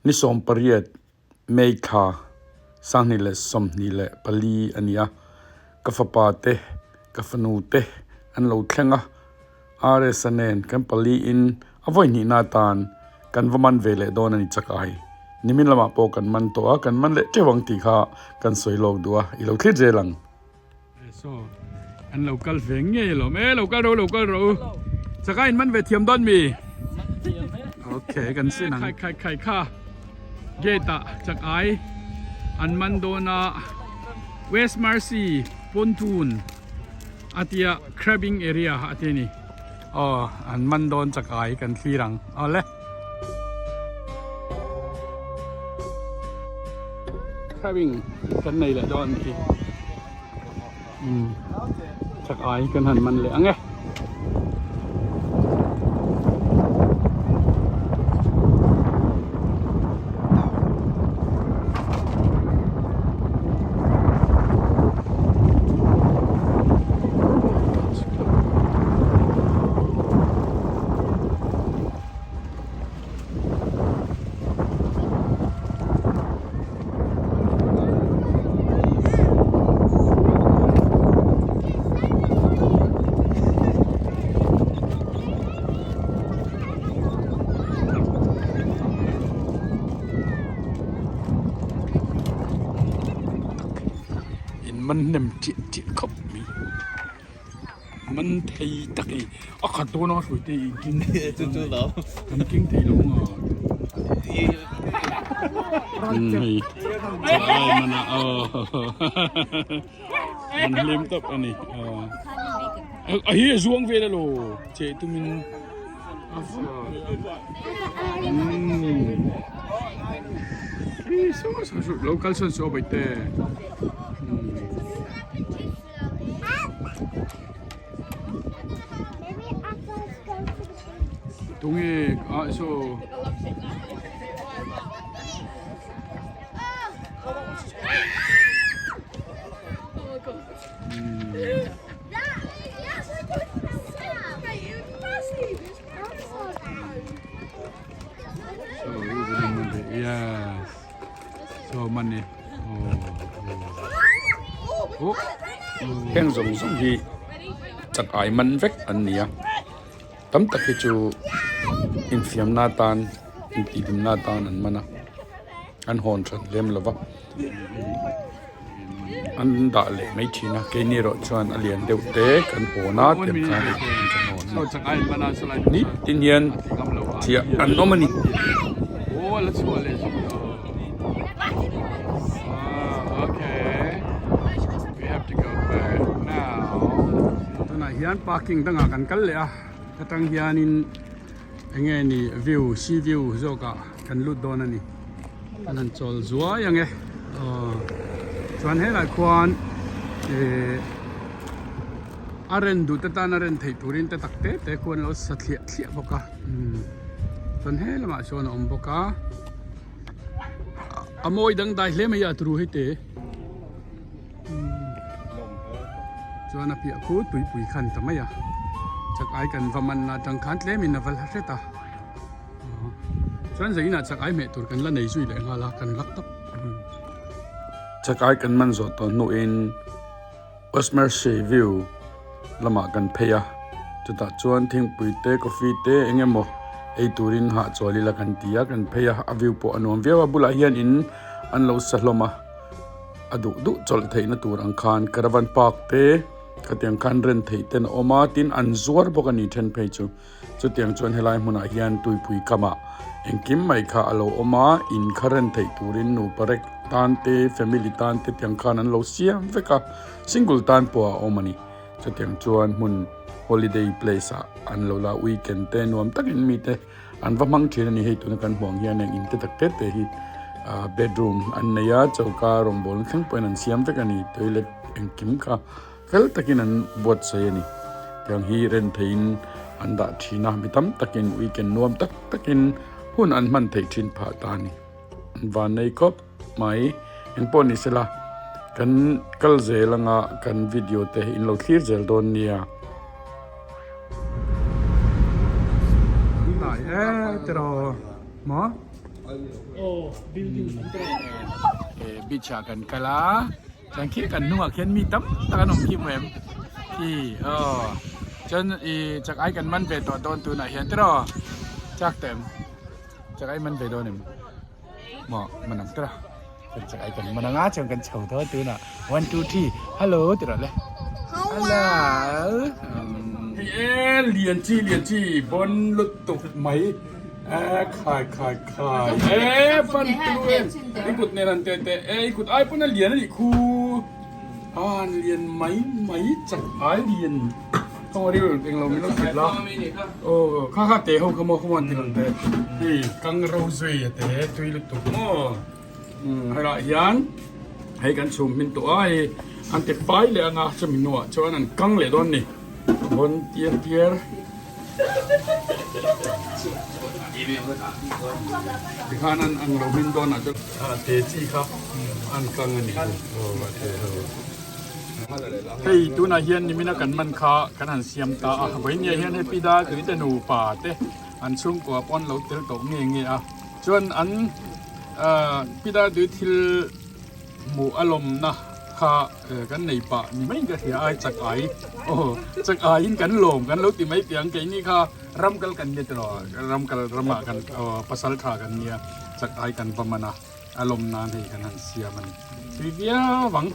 Ni 18 May thla 2024 a ni a, ka fapa te, ka fanu te an lo thleng a, RS-a nen kan paliin a vawi hnihna atan kan va man ve leh dawn a ni chak ai. Nimin lamah pawh kan man tawh a, kan man leh teuh ang tih kha kan sawi lawk duh a, i lo thlir zel ang. So an lo kal ve ngei alawm e lo kal ro lo kal ro chaka in man ve thiam dawn mi okay kan sin ang khai khai khai kha gate ah chak ai an man dawn a West Mercy pontoon atia crabbing area atia ni aw an man dawn chak ai kan thlir ang awle Crabbing kan nei leh dawn anih hi umm chak ai kan han man leh ang e. In man hnem chiah chiah khawp mai. Man thei tak i a khat dawn a hruai te i king chu chu lo kan king thei lo nga hei chai mana aw an hlim tawp ani a hi a zuang vel alo che tumin so so lo kal sawn saw bai te Tunge ah so So yes So money Oh Heng zawng zawng hi chak ai man vek an ni a tam tak hi chu infiamna atan intihhlimna atan an man a an hawn that lem lo va an dah leh mai thin a keini erawh chuan a lian deuh te kan hawn a tiang khan kan hawn a ni tin hian chiah an awm a ni. Tunah hian parking dangah kan kal leh a atang hianin eng nge ni view sea view zawkah kan lut dawn a ni kan han chawl zuai ang e aw chuan helai khuan ihh a ren duh te tan a ren theih turin te tak te te khuan lo sa thliah thliah bawk a chuan he lamah sawn a awm bawk a a mawi dangdai hle mai a turu hei te chuan a piah khu tuipui khan ta mai a chak ai kan va man na atang khan tlemin a va la hret a chuan zainah chak ai hmeh tur kan la nei zui leh nghal a kan lak tawp. Chak ai kan man zawh tawh hnuin Westmercy view lamah kan phei a chutah chuan thingpui te coffee te eng emaw ei turin hahchawl ila kan ti a kan phei a a view pawh a nuam viau a bulah hian in an lo sa hlawm a a duh duh chawlh theihna tur ang khan caravan park te khatiang khan ren theih ten a awm a tin an zuar bawk a ni then phei chu chutiang chuan helai hmunah hian tuipui kamah engkim mai kha a lo awm a in kha ren theih turin nupa rek tan te family tan te tiang khan an lo siam vek a single tan pawh a awm a ni chutiang chuan hmun holiday place ah an lo la weekend te nuam takin mite An va hmang thin a ni hei tuna kan hmuh ang hian heng in te tak te te hi ah bedroom an nei a choka rawngbawlna thleng pawhin an siam vek a ni toilet engkim kha fel takin an buatsaih a ni tiang hi ren theihin an dah thin a mi tam takin weekend nuam tak takin hun an hman theih thin phah ta a ni an van nei khawp mai engpawh ni sela kan kal zel anga kan video te in lo thlir zel dawn nia. Hnai e tiraw maw? Beach ah kan kal a chuan khi kan hnungah khian mi tam tak an awm khi hmu em khi aw chuan ih chak ai kan man ve tawh dawn tunah hian tiraw chak teh em chak ai man ve dawn em maw man ang tiraw chuan chak ai kan man anga chuan kan chho dawn tunah one two three hello tiraw le hello hei e lian chi lian chi bawn lutuk mai. E khai khai khai e fan tu em i kut nen han teh teh e i kut ai pawn a lian a nih khu an lian mai mai chak ai lian khaw ri eng lo min lo thlit la aw kha kha te ho kha maw khaw an ti lang teh hei kang ro zui a te tui lutuk maw um helaiah hian hei kan chhum hmin tawh a hei an ti fai leh anga chumi hnuah chuan an kang leh dawn a ni bawn tiar tiar. Tikhan an ang lo min dawn ah chuan a te chi kha an kang a ni hei tunah hian nimina kan man kha kan han siam ta a vawinia hian hei pi dal tui te nupa te an chhungkua pawh an lo tel tawh nge nge a chuan an pi dal tui thil hmuh a lawmna kha kan nei pah ni mai ka hria ai chak ai aw chak ai in kan lawm kan lo ti mai piang keini kha ram kal kan nia tiraw ram kal ramah kan aw pasal tha kan nia chak ai kan va man a a lawm nan hei kan han siam a ni tui viau ang.